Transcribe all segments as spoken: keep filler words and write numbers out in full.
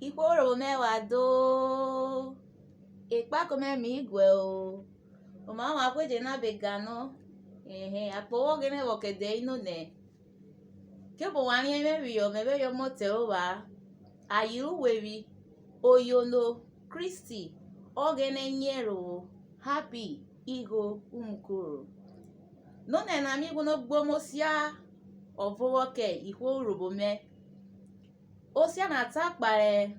Ihwo ro vwo mẹ wa do, ekpako mẹ mi guẹ o, oma wan kwe je na be ganọ. Ehe, akpọ wọ Ọghẹnẹ vwọ kẹ ẹdẹ ino nẹ, ke obo wa riẹn mẹ phiyọ, mẹvwẹ yẹ ọmọtẹ ovwa, aye rẹ uwevwi, oyono Kristi, Ọghẹnẹ nyẹrhovwo, Happy Igho Umukoro. Nonẹna, mi guọnọ gbe omosia ọvo vwọ kẹ ihwo Urhobo mẹ. Osia na ta kpahen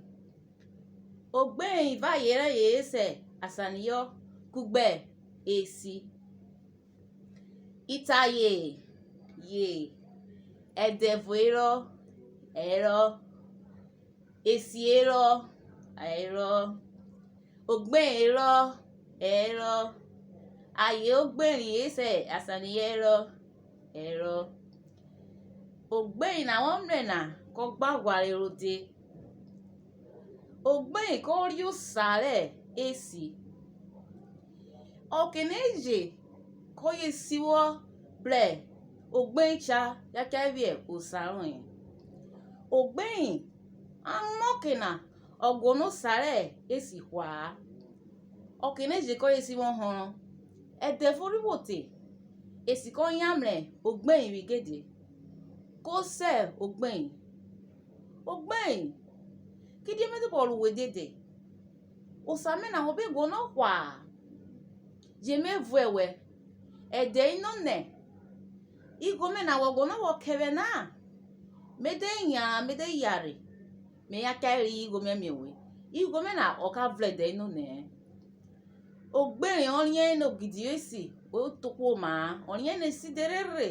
ogbehin vẹ aye rẹ aye se asaniyọ kugbe esi. Ita ye, ye, ẹdẹvo herọ, herọ, esi herọ, herọ, ogbehin herọ, herọ, aye ogbehin se asaniyọ herọ, herọ. Ogbehin na wọ mrẹ na, kọ gba ghware rode. Ogbehin kọ riosa rẹ esi. Ọke na eje kọye esi vwọ bru ogbehin cha, cha cha vwẹ osa rọyen. Ogbehin a mrẹ ọke na, ọ guọnọ osa rẹ esi hwa-a. Ọke na eje kọye esi vwọ họnrọn, ẹdẹvo rhi vwo te, esi kọ yan mrẹ ogbehin vwẹ igede, ko se ogbehin. Ogbehin, kidie me tobọ ru we dede, osa mẹ na wo be guọnọ hwa-a, je me vuẹ wẹ. Ẹdẹ ino nẹ igho mẹ na wọ guọnọ vwọ kẹ vwẹ na-a, me de yanran, me de yare, me yan cha reyọ igho mẹ miovwi. Igho mẹ na ọ ka vrẹ ẹdẹ ino nẹ-ẹ. Ogbehin ọ riẹn nẹ ogidi rẹ esi o tokpoma-a, ọ riẹn nẹ esi de rhe rhe,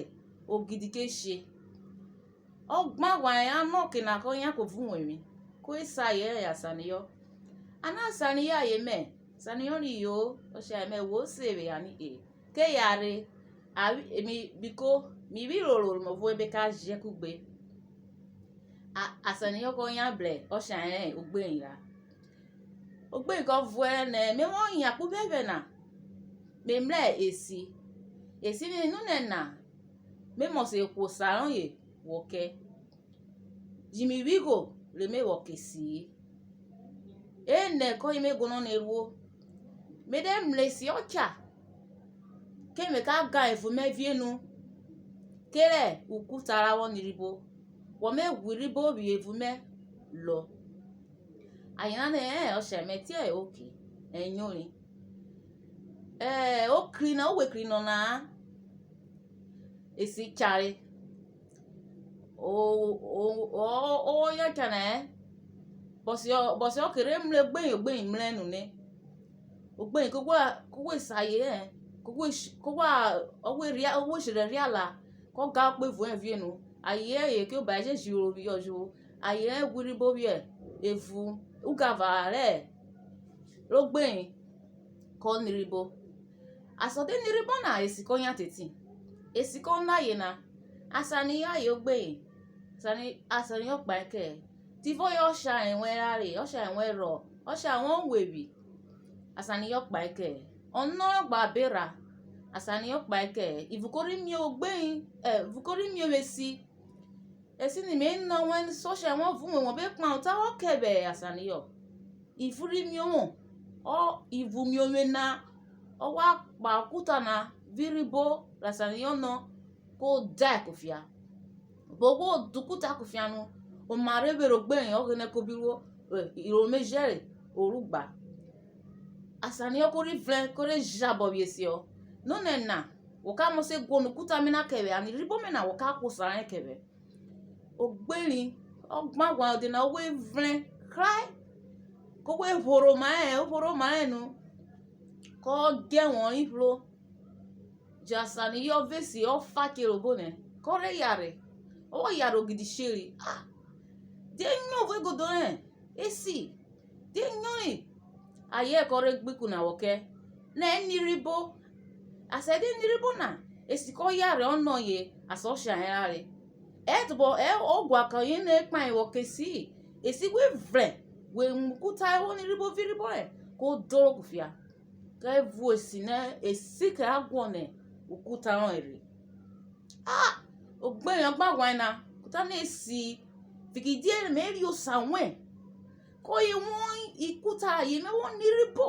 ogidi ke she. Ọ gba ghwa yan nẹ ọke na kọ yan ko vwo uwevwin, ko sa aye rẹ asaniyọ. A na asaniyọ aye mẹ, asaniyọ riyo, ọshare mẹ wo se vwe ani e. Ke yare, a vwi-, emi biko, mi vwi iroro ro me vwo ebe ka jẹ kugbe. A-, asaniyọ kọ yan bru ọshare rẹ ogbehin ra. Ogbehin kọ vuẹ nẹ me vwọ yan kpo uphẹphẹ na, me mrẹ esi. Esi ni nonẹna, me mọ se hwosa rọye vwọ kẹ, ji mi vwi igho re me vwọ kẹ esi-i. Enẹ kọye me guọnọ nẹ e ruo. Me de mrẹ esi ọ cha, ke me ka gan evun mẹ vie nu, kerẹ ukuta ra vwọ niribo, wọ me ghwu iribo phihọ evun mẹ lọ. Aye na nẹ, ẹ, ọshare mẹ tie oke, ẹnyori. Ẹ, o kri na, o we kri nọ na-a. Esi chare. O, o, o, o yan cha na-ẹ. Bọsiọ, bọsiọ ke re mrẹ ogbehin, ogbehin mrẹ nune. Ogbehin ko ghwa, ko ghwe sa aye-ẹ, ko ghwe sh-, ko ghwa, ọ ghwe ria, ọ ghwe sherẹ riala, kọ ga ukpe evun ẹviẹn nu. Aye-ẹ, eye ke oba eje ji ro phiyọ jovwo. Aye-ẹ ghwiribo vwiẹ evun ugava rẹ, rẹ ogbehin, kọ niribo. Asan de niribo na, esi kọ yan teti, esi kọ na aye na. Asan ni aye ogbehin, asan ni, asan ni yọ kpahen kẹ-ẹ. Tivọ yọ ọshare wẹn ra re, ọshare wẹn rhọ, ọshare wẹn uwevwi, asan ni yọ kpahen kẹ-ẹ. Ọnọ rọ gba abe ra, asan ni yọ kpahen kẹ-ẹ. Ivun ko rhi miovwo ogbehin, ẹ, ivun ko rhi miovwo esi. Esi ni me nọ wẹn, sọshẹ wẹn vwo uwevwi, wọ be kpan ota, wọ kẹ vwẹ asan ni yọ. Ivun ri miovwo, ọ, ivun miovwe na, ọ wa kpa ukuta na viribo rẹ asan ni yọ nọ, ko da kufia. Obo wo da ukuta kufia nu, oma re vwerhe ogbehin, Ọghẹnẹ ko bi ruo, e, iroro me jẹre, o rugba. Asan ni yọ ko rhi vrẹn, ko rhe jabọ vwiẹ siọ. Nonẹna, wọ ka mọ se guọnọ ukuta mẹ na kẹ vwẹ, and iribo mẹ na, wọ ka hwosa rẹ kẹ vwẹ. Ogbehin, ọ gba ghwa ode na, o ghwe vrẹn krae, ko ghwe phoro oma rẹ, o phoro oma rẹ nu, kọ djẹ ẹwọnre phro. Jẹ asan ni yọ vẹ esi ọfa che rẹ obo nẹ, kọ rhe yare, ọ vwọ yare ogidi sheri. Ah! Die nyo vwẹ egodo rẹ esi, die nyori aye kọ rhe gbe ikun na vwọ kẹ, nẹ e niribo. Asan e de niribo na, esi kọ yare ọnọ ye, asan ọshare ra re. E tobọ, e, ọ gua kẹ ọyen e kpahen vwọ kẹ esi-i. Esi ghwe vrẹn, we mu ukuta ewo niribo viribo rẹ, ko doro kufia. Kẹ vwo esi nẹ esi kẹ a guọnọ ukuta rọyen rhe. Ah! Ogbehin ọ gba ghwa na, ko ta nẹ esi, fikiridie me ri osa wẹn, Kọye wọ ikuta rayen mẹ, wọ ni rhibo,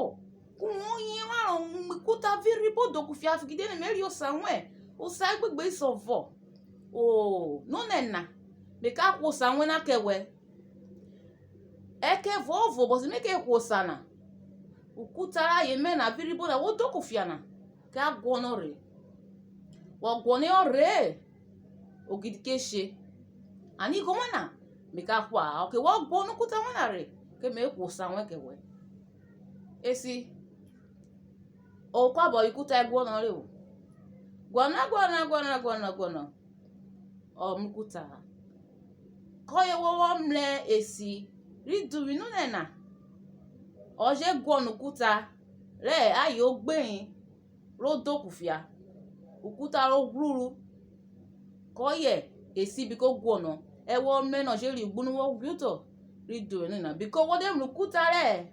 ku wọ yen emraro mu ikuta vẹ irhibo do kufia, kidie nẹ me ri osa wẹn, osa egbegbe isọ vọ. O, nonẹna, me ka hwosa wẹn na kẹ wẹ. Ẹkẹvuọvo, but me ke hwosa na, ukuta rayen mẹ na vẹ irhibo na wo do kufia na, kẹ a guọnọ rhe. Wọ guọnọ rhe-e, ogidi ke she. And igho wẹn na, me ka hwa-a. Ọke wọ guọnọ ukuta wẹn na rhe, ke me hwosa wẹn kẹ wẹ. Esi, o kọ abọ rẹ ukuta ẹguọnọ re o. Guọnọ, guọnọ, guọnọ, guọnọ, guọnọ, ọ mrẹ ukuta-a. Kọye wọ vwọ mrẹ esi ri duvwunu nonẹna, ọ je guọnọ ukuta rẹ aye ogbehin ro do kufia, ukuta ro ghwruru, kọye esi biko guọnọ. Ẹwọ mrẹ nọ je ri ugbunu wọ ghwiotọ ri duvwunu na, biko wọ de mrẹ ukuta rẹ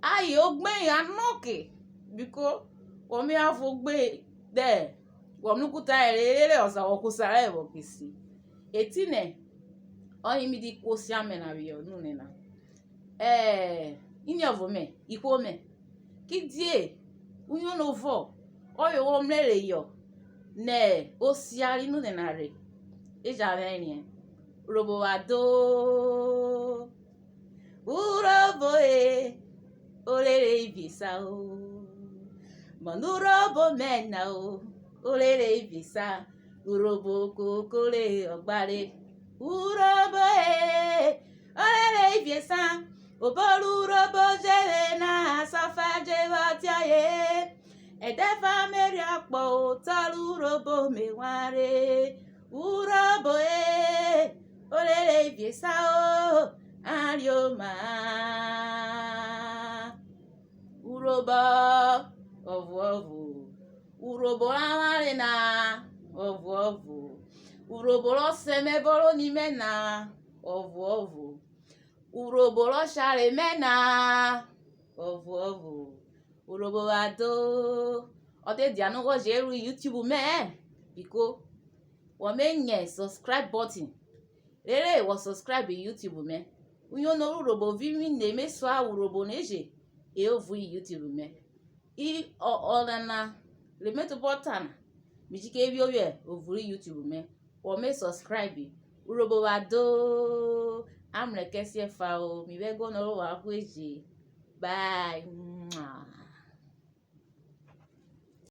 aye ogbehin anọke, biko wọ me ra vwo gbe dẹ, wọ mrẹ ukuta rẹ rere ọsa wọ hwosa rẹ vwọ kẹ esi. Etinẹ, ọye mi di kuosia mẹ na phiyọ nonẹna. Eh, iniọvo mẹ, ihwo mẹ, kidie uyono vọ ọye wọ mrẹreyọ nẹ osia ri nonẹna rhe? E jẹ a vwẹ riẹn. Urhobo wa do, Urhobo e, orere ivie sa o. Mọnẹ Urhobo mẹ na o, orere ivie sa, Urhobo koko re ọgbare. Urhobo e, orere ivie sa, obo rẹ Urhobo je vwe na, asọfa je vwọ tiọye. Ẹdẹfa me rhe akpọ, otọ rẹ Urhobo me wanre. Urhobo e, orere ivie sa o, a rioma-a. Urhobo ọvuọvo, Urhobo rẹ avwanre na ọvuọvo, Urhobo rẹ ọsẹ mẹ vẹ oni mẹ na ọvuọvo, Urhobo rẹ ọshare mẹ na ọvuọvo. Urhobo wa do, ọ de dianẹ wọ je ru YouTube mẹ-ẹ, biko wọ me nyẹ subscribe button, rere wọ subscribe YouTube mẹ. Uyono rẹ Urhobo vẹ ivwin ne me sua Urhobo na eje, e o vwi YouTube mẹ. I, ọ, ọnana re me tobọ ta na, mi ji ke vwiẹ ovwẹ evun ri YouTube mẹ, wọ me subscribe. Urhobo wa do, a mrẹ kẹ siẹfa o, mi vwẹ ẹguọnọ rẹ ovwan ghwe je. Bye.